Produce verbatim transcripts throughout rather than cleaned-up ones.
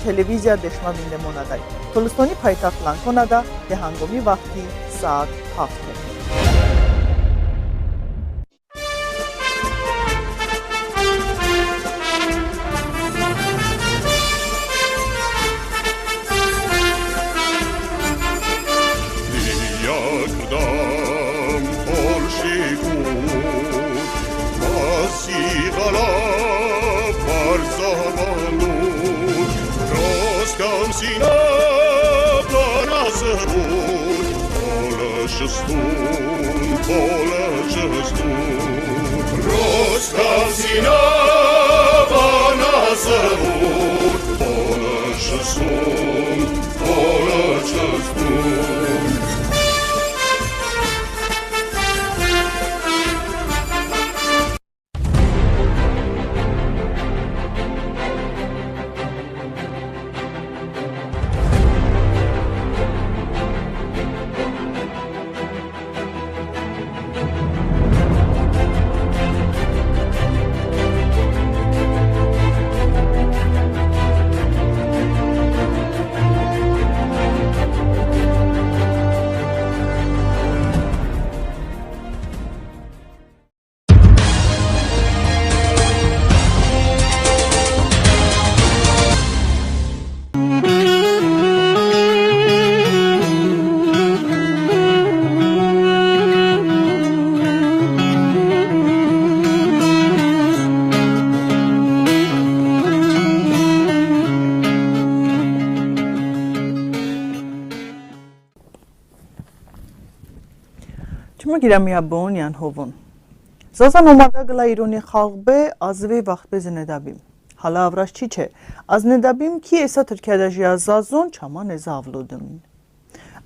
televiziya de şımə vindemonədəy. Tolıstıni paytəxt Lankonədə de-hanqomi vaxti saat hafte. Çımı qirəmiyəbon iyən hovon. Zazə nomədə qılə İroni xəlğ be, az vey vaxt be zınedəbim. Hələ əvrəş çiçe, az nedəbim ki, esə Tırkiyədə jiyə zazon çəmə nezə əvlodəmin.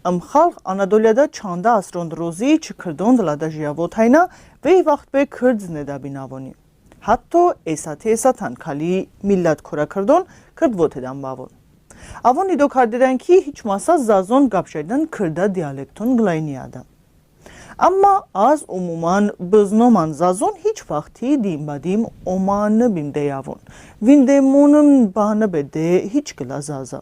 Im xəlğ Anadoliyədə çandə əsron dırozı çı kırdon dılədə jiyə votəynə, vey vaxt be kırd zınedəbin əvoni. Hətto esəti esətən kali millət korə kırdon kırd votedən bəvon. Əvon ido kardedən ki, hiç məsə zazon qəp jəydən kırdə dialekton qıləy niyədə. Əmma az umumən bıznomən zazon hiç vaxti dim bə dim omə nıbim de əvon. Vindemonım bənə be de hiç qılə zazə.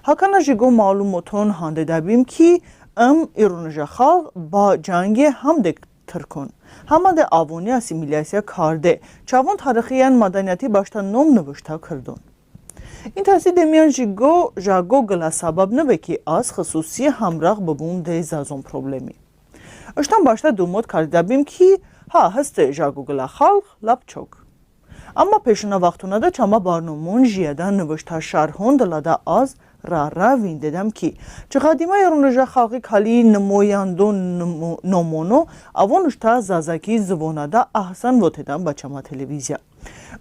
Həkənə jiqo məlumoton handedəbim ki, ım İronıjə xəlğ bə cənge həm de tırkon, həmə de əvoni assimilyasiya karde, çəvon tarıxiyən mədəniyəti bəştə nom nıvıştə kırdon. İntəsi demiyən jiqo, jəqo qılə səbəb nıbe ki, az xısusi həmrəğ bıbum de zazon problemi. Iştən bəştə dumot kardedəbim ki, ha, heste jəqo qılə xəlğ, ləp çok. Əmma peşınə vaxtonədə çəmə bərnomon jiyədə nıvıştə şərhon dılədə az rə-rə vindedəm ki, çı ğədimə İronıjə xəlği kali nımoyəndon nomono, əvon ıştə zazəki zıvonədə əhsən votedən bə çəmə televiziya.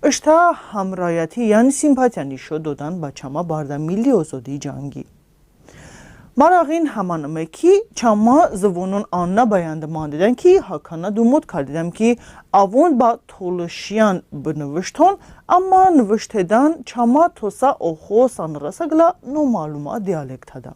Iştə həmrəyəti iyən simpatiya nişo dodən bə çəmə bərdə milli ozodi cəngi. Marağin həmən ıme ki, çəmə zıvonon ənə bə yəndı mandedən ki, həkənə dumot kardedəm ki, əvon bə tolışiyən bınıvışton, əmma nıvıştedən çəmə tosə oxo sənırəsə qılə noməlumə dialektədə.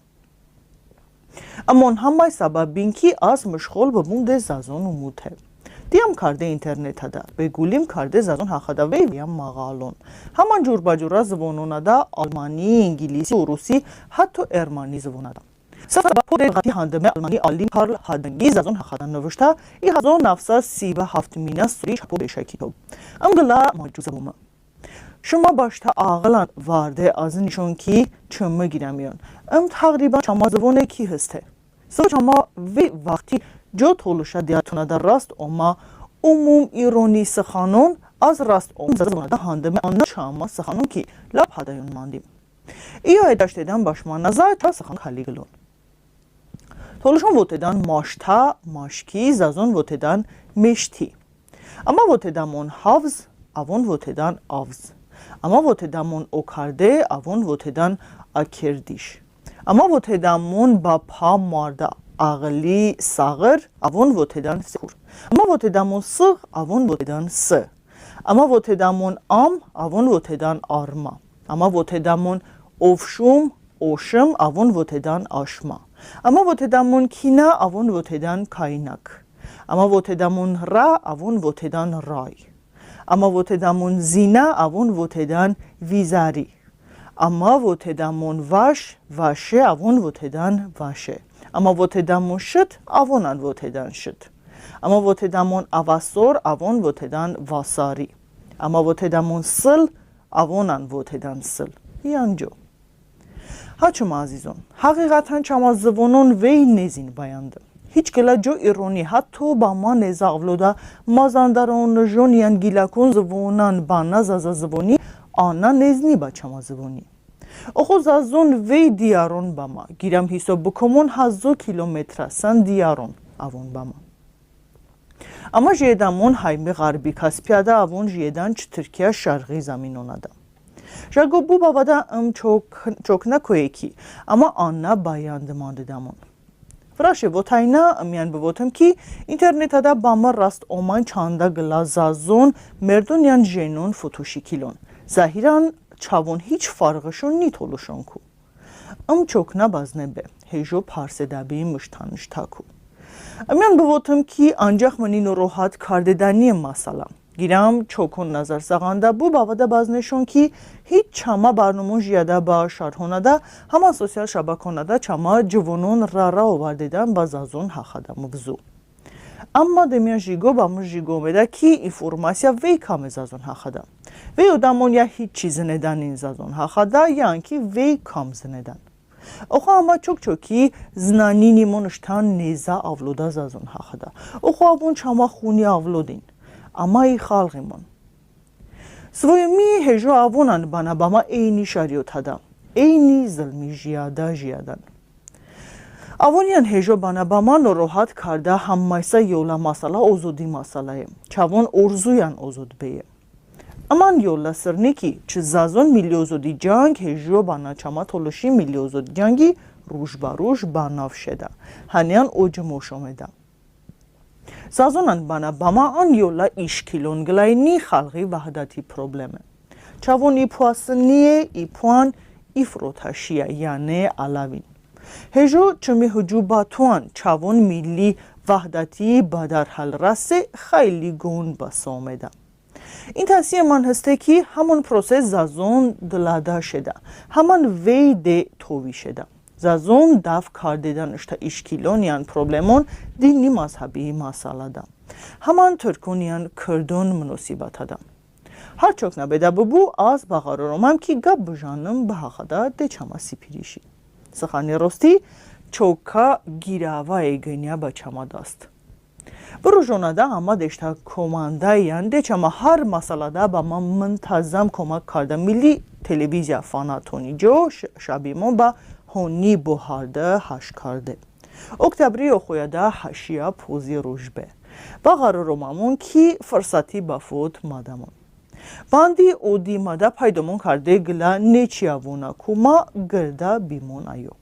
Əmon həmməy səbəbin ki, az mışğol bıbum de zazon umute. Diyəm karde internetədə, bequlim karde zazon həxədə vey-veyən məğalon. Həmən curbəcurə zıvononədə, almani, ingilisi, urusi, hətto erməni zıvonədə. Səbəb de ğəti handıme almani alim Karl Hadangi zazon həxədə nıvıştə, i həzo nəvsə si və haftminə sori çapo beşə kitob. Im qılə məcuzə bıme. Şımə bəştə ağılən varde az nişon ki, çımı qirəmiyon. Im təqribən çəmə zıvone ki heste. Sıvo çəmə vey vaxti co tolışə diyətonədə rast omə umum İroni sıxanon, az rast omə zazə zıvonədə handıme ənə çəmə sıxanon ki, ləp hədəyon mandim. İyo edəştedən bəşmə nəzə çə sıxan kali qılon. Tolışon votedən maştə, maşki, zazon votedən meşti. Əmə votedəmon havz, əvon votedən avz. Əmə votedəmon okarde, əvon votedən akerdiş. Əmə votedəmon bəpa mardə əğıli, səğır, əvon votedən sekur. Əmə votedəmon sığ, əvon votedən sı. Əmə votedəmon am, əvon votedən arma. Əmə votedəmon ovşum, oşım, əvon votedən aşma. Əmə votedəmon kinə, əvon votedən kaynak. Əmə votedəmon rə, əvon votedən ray. Əmə votedəmon zinə, əvon votedən vizəri. Əmə votedəmon vaş, vaşe, əvon votedən vaşe. Əmə votedəmon şıt, əvonən votedən şıt. Əmə votedəmon əvəsor, əvon votedən vasari. Əmə votedəmon sıl, əvonən votedən sıl. Yanco. Ha çımı əzizon, həğiğətən çəmə zıvonon vey nezin bə yəndı. Hiç qılə co ironi, hətto bəmə nezə əvlodə Mazandaron, Nıjon iyən Qiləkon zıvonən bənə zazə zıvoni, anə nez ni bə çəmə zıvoni. Oxo zazon vey diyaron bəmə, qirəm hisob bıkəmon həzo kilometrəsən diyaron əvon bəmə. Əmə jiyedəmon həymi Ğərbi Kaspiyədə, əvon jiyedən çı Tırkiyə şərği zəminonədə. Jıqo bu bəvədə ım çok, çok nıkoye ki, əmə anə bə yəndı mandedəmon. Vıraşe votəynə ımiyən bıvotım ki, internetədə bəmı rast omən çandə qılə zazon, merdon iyən jenon fotoşikilon. Zahirən çəvon hiç fərğışon ni tolışonku. Im çok nıbəzne be, hejo parsedəbim ıştən-ıştəku. Imiyən bıvotım ki, əncəx mıni norohat kardedəniye məsələ. Qirəm çokon nəzər sağandə bu bəvədə bəzneşon ki, hiç çəmə bərnomon jiyədə bə şərhonədə, həmən sosial şəbəkonədə çəmə cıvonon rə-rə ovardedən bə zazon həxədə mıvzu. Əmma de miyən jıqo bəmı jıqo omedə ki, informasiya vey kame zazon həxədə. Vey odəmon ya hiç çi zınedənin zazon həxədə, yanki vey kam zınedən. Oxo əmə çok-çoki zınəninimon ıştən nezə əvlodə zazon həxədə. Oxo əvon çəmə xuni əvlodin. Əmə i xəlğimon. Sıvoyımi, hejo əvonən bənə bəmə eyni şəroitədə, eyni zılmi jiyədə jiyedən. Əvoniyən hejo bənə bəmə norohat kardə həməysə yolə məsələ ozodi məsələye. Çəvon orzuyən ozod beye. Imən yolə sırni ki, çı zazon milli ozodi cəng hejo bənə çəmə tolışi milli ozodi cəngi ruj bə ruj bənav şedə. Həniyən ocımoş omedə. Zazonən bənə bəmə ən yolə işkilon qıləy ni xəlği vəhdəti probleme. Çəvon i poə sınniye, i poən ifrotəşiyə, yəni ələvin. Hejo çımi hıcu bə toən çəvon milli vəhdəti bə dərhəl rəse xəyli qon bə sə omedə. İntəsiyəmən heste ki, həmon proses zazon dılədə şedə, həmən vey de tovi şedə. Zazon dəf kardedən ıştə işkilon iyən problemon dini məzhəbi məsələdə. Həmən tırkon iyən kırdon munosibətədə. Har çok nə bedə bıbu, az bə ğəroroməm ki, qəp bıjənım bı həxədə de çəmə sipirişi. Sıxani rosti, çokə qirəvəy qıniyə bə çəmə dast. Bı rujonədə əmə deştə komandəyən de çəmə har məsələdə bəmə mıntəzəm komək kardə milli televiziya Fənatoni co ş-, şəbimon bə honi boharde, həş karde. Oktəbri oxoyədə həşiyə pozi ruj be. Bə ğəroroməm ki, fırsəti bə fot mədəmon. Bəndi odi mədə pəydomon karde qılə neçiyəvonə komə qırdə bimon əyo.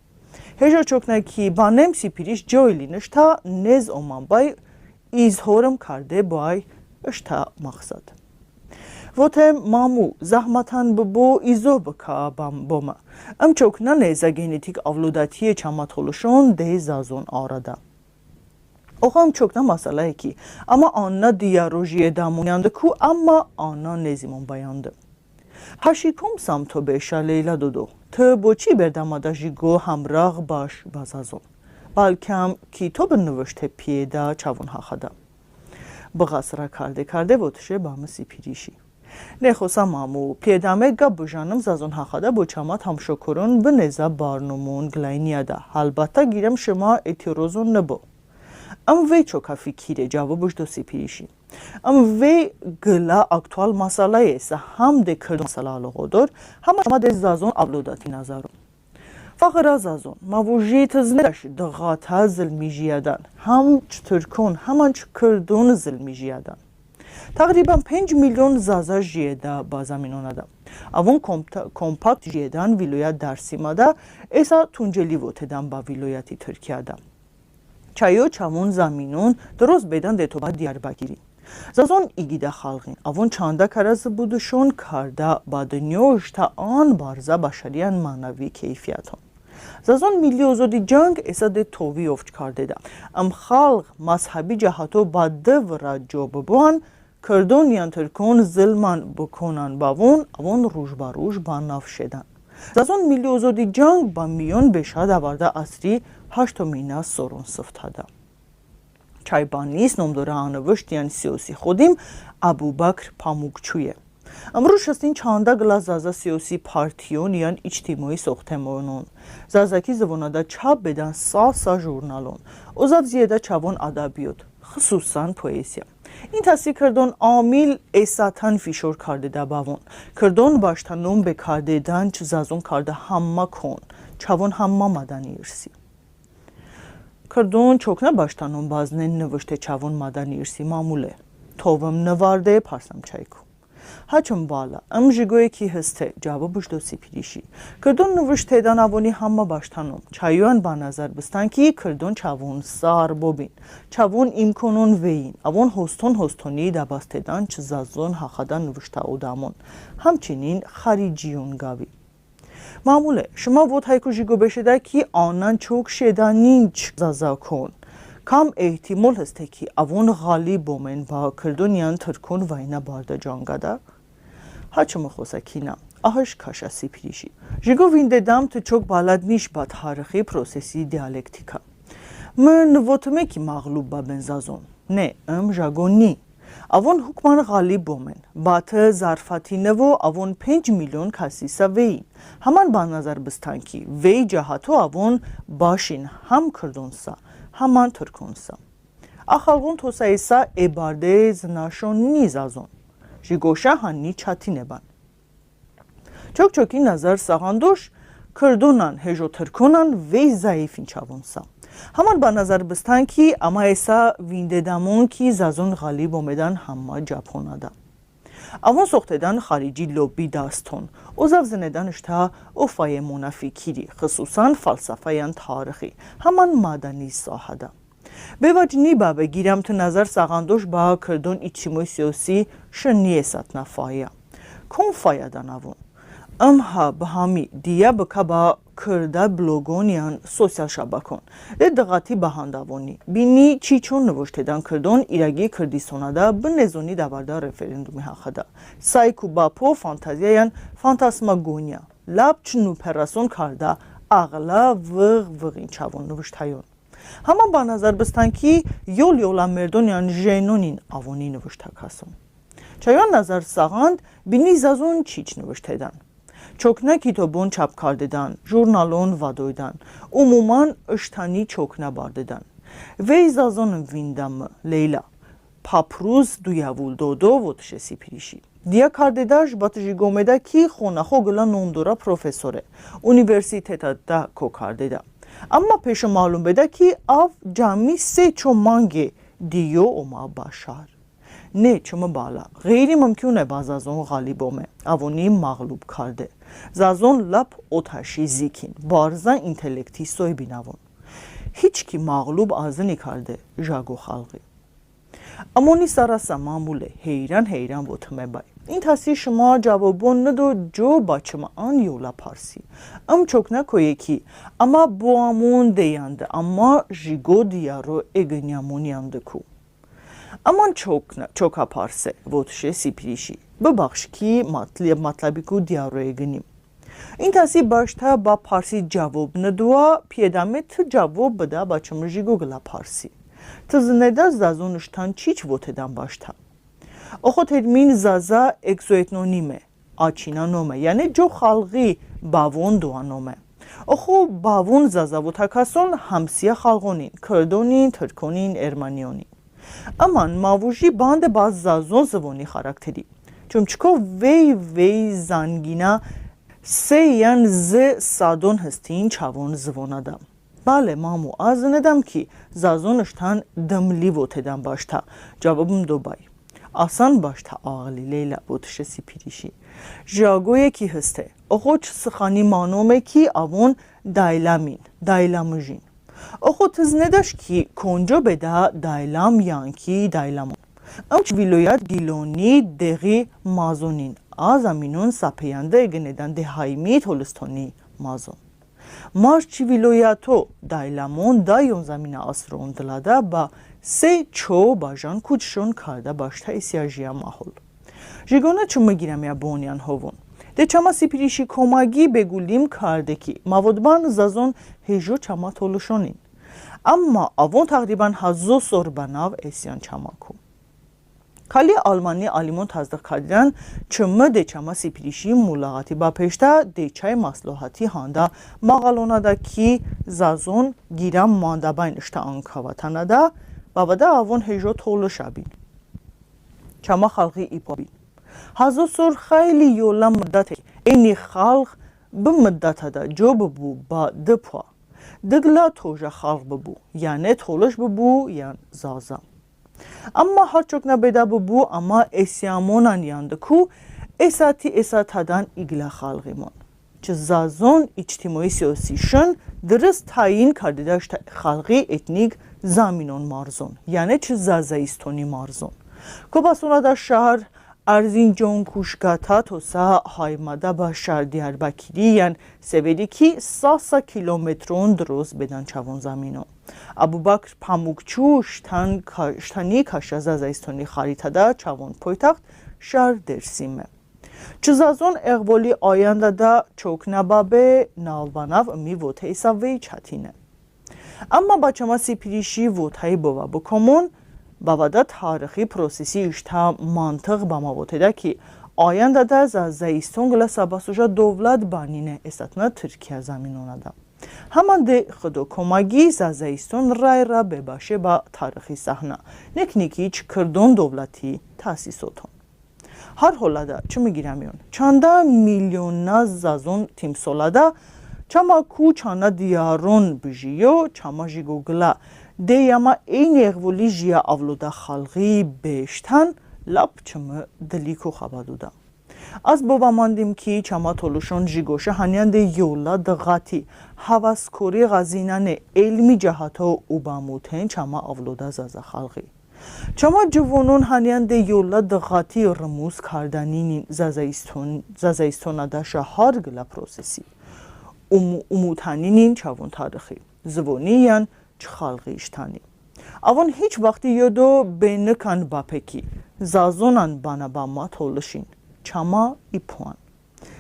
Hejo çok nə ki bənem sipiriş co ili nıştə, nez oməm bəy, izhorım karde bəy ıştə məqsəd. Votem, mamu, zəhmətən bıbu, izo bıkə bəm, bomə. Im çok nə nezə genetik əvlodətiye çəmə tolışon de zazon arədə. Oxo ım çok nə məsələye ki, əmə anə diyəro jiyedəmon yəndıku, əmma anə nezimon bə yəndı. Həşi kom səmto beşə, Leyla dodo? Tı boçi berdəmədə jıqo həmrəğ bəş bə zazon? Bəlkəm kitobi nıvışte piyedə çəvon həxədə. Bığəsrə karde-karde votışe bəmı sipirişi. Nexosə mamu, piyedəme qəp bıjənım zazon həxədə bo çəmə təmşokoron bı nezə bərnomon qıləy niyədə. Həlbəttə qirəm şımə etirozon nıbo. Im vey çokə fikire, cəvobiş do sipirişi. Im vey qılə aktual məsələye, sə həm de kırd məsələ əloğodor, həm çəmə de zazon əvlodəti nəzəron. Fəğırə zazon, mə vıjiyəy tı zınedəş dı ğətə zılmi jiyədən, həm çı tırkon, həmən çı kırdon zılmi jiyədən. Təqribən penc milyon zazə jiyedə bə zəminonədə. Əvon komp-, kompakt jiyedən viloyət Dərsimədə, esə Tunceli votedən bə viloyəti Tırkiyədə. Çəyo çəvon zəminon dıroz bedən de tobə Diyərbəkiri. Zazon iqidə xəlğin, əvon çandə kərə zıbudışon kardə bə dınyo, ıştə ən barzə bəşəriyən mənəvi keyfiyyəton. Zazon milli ozodi cəng esə de tovi ovc kardedə. Im xəlğ məzhəbi cəhəto bə dı vırə co bıbuən, kırdon iyən tırkon zılmən bıkonən bəvon, əvon ruj bə ruj bənav şedən. Zazon milli ozodi cəng bə miyon beşə dəvardə əsri həştominə soron sıftədə. Çəy bəniz nomdorə ənıvıştiyən siyosi xodim Əbubəkr Pamukçuye. Imruj hıstin çandə qılə Zaza siyosi partiyon iyən ictimoi soxtemonon. Zazaki zıvonədə çap bedən sa-sa jurnalon. Uzəv ziyedə çəvon ədəbiyot, xısusən poeziya. İntasi kırdon amil esətən fişor kardedə bəvon. Kırdon bəştə nom bekardedən çı Zazon kardə həmmə kon, çəvon həmmə mədəni irsi. Kırdon çoknə bəştə nom bəznen nıvışte çəvon mədəni irsi, Mamule? Tovım nıvarde, parsəm çəyku. Həçım, valla, ım jiqoye ki hıste, cəvob ıştə sipirişi. Kırdon nıvıştedən əvoni həmmə bəştə nom. Çəyoən bə nəzər bıstən ki, kırdon çəvon sa ərbobin, çəvon imkonon veyin, əvon hoston-hostoni dəbəstedən çı Zazon həxədə nıvıştə odəmon, həmçinin xariciyon qəvi. Mamule, şımə votəyku jiqo beşedə ki, anən çok şedənin çı Zazakon. Kam ehtimol hıste ki, əvon ğalib omen bə kırdon iyən tırkon vəynə bardə cəngədə? Həçımı xosə kinə, əhış kəşə sipirişi. Jiqo vindedəm tı çok bələd niş bə tarıxi prosesi dialektika. Mı nıvotıme ki, məğlub bəben Zazon. Ne, ım jıqo ni. Əvon hukmən ğalib omen. Bə tı zərfəti nıvo, əvon penc milyon kəsisə veyin. Həmən bə nəzər bıstən ki, vey cəhəto əvon bəşin həm kırdonsə, həmən tırkonsə. Ə xəlğon tosə isə e barde zınəşon ni Zazon. Jiqo şə həni çətine bən. Çok-çoki nəzər sağandoş kırdonən hejo tırkonən vey zəifin çəvonsə. Həmən bə nəzər bıstən ki, əmə isə vindedəmon ki, Zazon ğalib omedən həmmə cəbhonədə. Əvon soxtedən xarici lobbi daston, uzəv zınedən ıştə ofəye monə fikiri, xısusən fəlsəfə iyən tarıxi, həmən mədəni sahədə. Bevəc ni bəbe, qirəm tı nəzər sağandoş bə kırdon ictimoi-siyasi şıni esətnə fəyə. Kon fəyədən əvon? Im ha bıhəmi diyə bıkə bə kırdə bloqon iyən sosial şəbəkon. De dığəti bəhəndə əvoni. Bini çiçon nıvıştedən kırdon İrəqi Kırdistonədə bınezoni dəvardə referendumi həxədə. Sayku bəpo fantaziya iyən fantasmaqoniya. Ləp çı nupərəson kardə əğlə vığ-vığin çəvon nıvıştəyon. Həmən bə nəzər bıstən ki, yol-yolə merdon iyən jenonin əvoni nıvıştə kəson. Çəyoən nəzər sağand, bini Zazon çiç nıvıştedən. Çoknə kitobon çap kardedən, jurnalon vədoydən, umumən ıştəni çoknə bardedən. Vey Zazonım vindəme, Leyla. Pəpuruz duyəvul dodo votışe sipirişi. Diyə kardedəş bə tı jiqo omedə ki, xonəxo qılə nomdorə profesore, universitetədə ko kardedə. Əmma peşo məlum bedə ki, əv cəmi se-ço mange diyo omə bə şəhr. Ne, çımı bala, ğeyri-mımkune bə Zazon ğalib ome, əvoni məğlub karde. Zazon ləp otəşi zikin, barzə intellekti soybin əvon. Hiç ki məğlub əzıni karde jıqo xəlği. Əmoni sərəsə, Mamule, heyran-heyran votıme bəy. İntasi şımə cəvobon nıdo co bə çımı ən yolə parsi. Im çoknə koye ki, əmə bo əmon deyəndı, əmma jiqo diyəro eqınyəmon yəndıku. Əmən çoknə, çokə parse, votışe sipirişi. Bıbaxş ki, mətlə-, mətləbiku diyəro eqınim. İntasi bəştə bə parsi cəvob nıdoə, piyedəme tı cəvob bıdə bə çımı jiqo qılə parsi. Tı zınedə Zazon ıştən çiç votedən bəştə? Oxo termin Zaza ekzoetnonime, əçinə nome, yəni co xəlği bəvon doə nome. Oxo bəvon Zaza votə kəson həmsiyə xəlğonin, kırdonin, tırkonin, erməniyonin. Imən məvuji bəndə bə Zazon zıvoni xarakteri. Çumçıko vey-vey zənginə se iyən zi sədon hıstin çəvon zıvonədə. Bəle, Mamu, az zınedəm ki, Zazon ıştən dımli votedən bəştə. Cəvobım do bəy. Əsən bəştə əğıli, Leyla, votışe sipirişi. Jıqoye ki hıste. Oxo çı sıxani manome ki, əvon daylamin, daylamıjin. Oxo tı zınedəş ki, konco bedə daylam yanki daylamon. Im çı viloyət Giloni deği məzonin, ə zəminon səpeyəndı eqınedən Dehaymi Tolostoni məzon. Mərd çı viloyəto daylamon da yonzəminə əsron dılədə bə se-ço bəjən kuçşon kardə bəştə isiyə jiyə məhol. Jiqonə çımı qirəmiyə boniyən hovon. De çəmə sipirişi koməqi bequləm kardə ki, məvotbən zəzon hejo çəmə tolışonin. Əmma əvon təqribən həzo sor bənav esən çəməku. Kali almani alimon təsdığ kardedən, çımı de çəmə sipirişi mıloğəti bəpeştə de çəy məsləhəti handə məğəlonədə ki, zəzon qirə mandəbəyn ıştə ən kəvətənədə, bəvədə əvon hejo tolış əbin. Çəmə xəlği i po əbin. Həzo sor xəyli yolə mıddəte, əyni xəlğ bı mıddətədə co bıbu bə dı poə. Dı qılə tojə xəlğ bıbu, yəni tolış bıbu yən zəzə. Əmma har çoknə bedə bıbu, əmma esəmonən yəndıku, esəti esətədən i qılə xəlğimon. Çı zəzon ictimoi-siyosişon dırıst təyin kardedə ıştə xəlği etnik zəminon mərzon, yəni çı Zəzəistoni mərzon. Kobasonədə şəhr Ərzinconku şkətə tosə Haymədə bə şəhr Diyərbəkiri yən Severi ki, sa-sa kilometron dıroz bedən çəvon zəminon. Əbubəkr Pamukçu ıştən ka-, ıştəni kəşə Zəzəistoni xəritədə çəvon poytəxt şəhr Dersime. Çı zəzon eğvoli ayəndədə çok nəbəbe, nav bənav ımi vote isə vey çətine. Əmma bə çəmə sipirişi votəy bıvə bıkomon, bəvədə tarıxi prosesi ıştə məntıq bəmə votedə ki, ayəndədə Zəzəiston qılə səbəsojə dovlət bənine, esətnə Tırkiyə zəminonədə. Həmən de Xıdo koməqi Zəzəiston rəy-rə bebəşe bə tarıxi səhnə, nik-nikiç kırdon dovləti təsisoton. Har holədə, çımı qirəmiyon, çandə milyonə zəzon timsolədə çəməku çanə diyəron bıjiyo, çəmə jiqo qılə, de yəmə eyni eğvoli jiyə əvlodə xəlği beştən ləp çımı dıliku xəbə doydə. Az bovəmandım ki, çəmə tolışon jiqoşe həniyən de yolə dı ğəti, həvəskori ğəzinəni, elmi cəhəto ubə muten çəmə əvlodə zəzə xəlği. Çəmə cıvonon həniyən de yolə dı ğəti rımuz kardəninin Zəzəiston, Zəzəistonədə şə har qılə prosesi. Um-, umutəninin çəvon tarıxi, zıvoni yən çı xəlği ıştəni. Əvon hiç vaxti yodo benıkən bəpe ki, zəzonən bənə bəmə tolışin, çəmə i poən.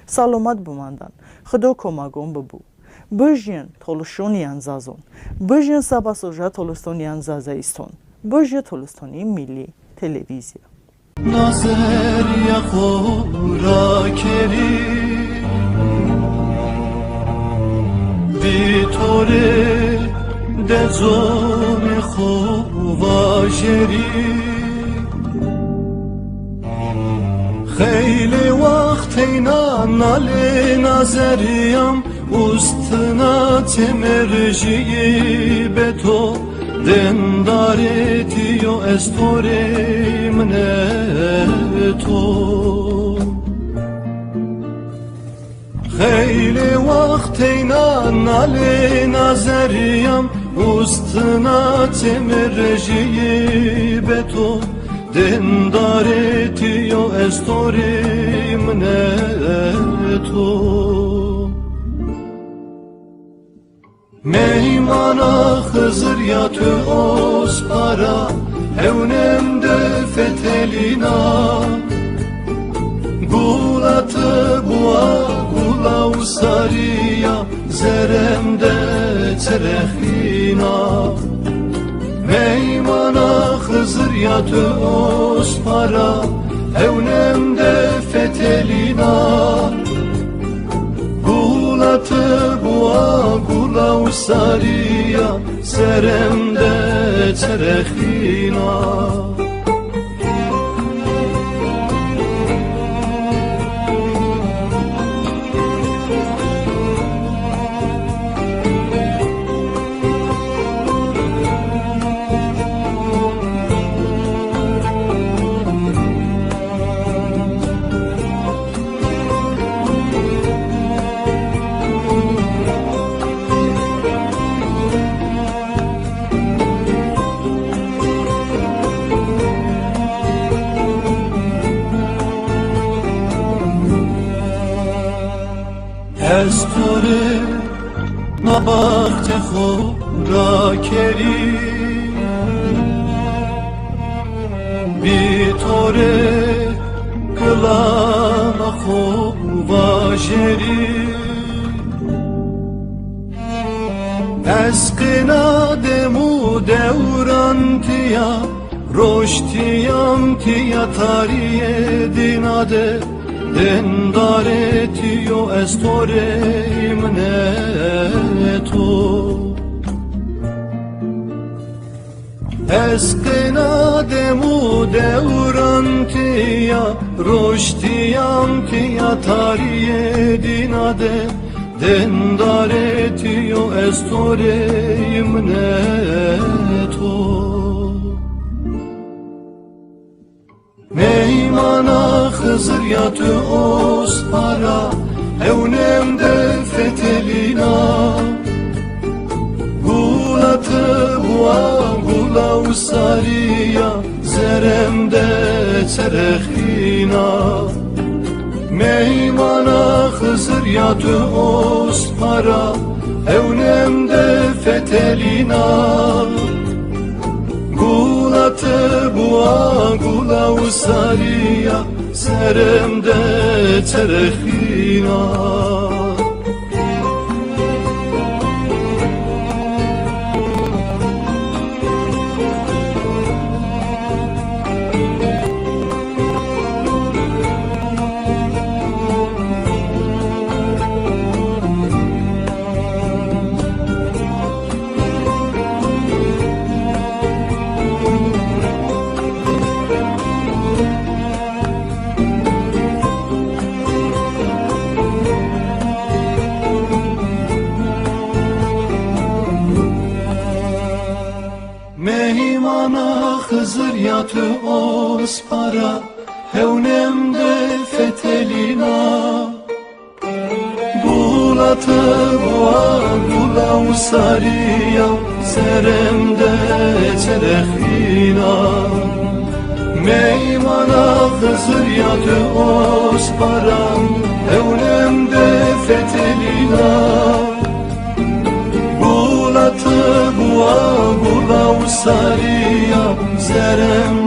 Səlomət bıməndən, Xıdo koməqon bıbu. Bıjiyən tolışon yən zəzon. Bıjiyən səbəsojə tolışon yən Zəzəiston. Bıjiyən Tolışoni Milli Televiziya. Nəzəriyə xo rə keri, vitore de conə xo vajeri. Xeyli vaxt eynən əli nəzəriyəm, ustınə temerjiyi be to, dendaretiyo estori mıneto. Xeyli vaxt eynən əli nəzəriyəm, ustınə temerjiyi be to, dendaretiyo estori mıneto. Meymanə Xızıriyətı ospərə, hewnəmdə fetelinə. Qulə tı boə, qulə usəriyə, zərəmdə çərəxinə. Meymanə Xızıriyətı ospərə, hewnəmdə fetelinə. Qulə tı boə, qulə usəriyə, zərəmdə çərəxinə. Ez tore nabaxtə xo rə keri, bi tore Qılağına xo vajeri. Əz qınə dəm u dəvran tiyə, roştiyən tiyə tariye dinədə, dindare tiyo, əz tore mıneto. Əz qınə dəm u dəvran tiyə, roştiyən tiyə tariye dinədə, dindare tiyo, əz tore mıneto. Meymanə Xızır ya tı ospara, hewnəmdə fetelinə. Qulətı bıə, qulə u sariyə, zərəmdə çərəxinə. Meymanə Xızır ya tı ospara, hewnəmdə fetelinə. Qulətı bıə, qulə u sariyə, zərəmdə çərəxinə. Meymanə Xızır ya tı ospara, hewnəmdə fetelinə. Qulətı bıə, qulə u sariyə, zərəmdə çərəxinə. Meymanə Xızır ya tı ospara, hewnəmdə fetelinə. Qulətı bıə, qulə u sariyə, zərəm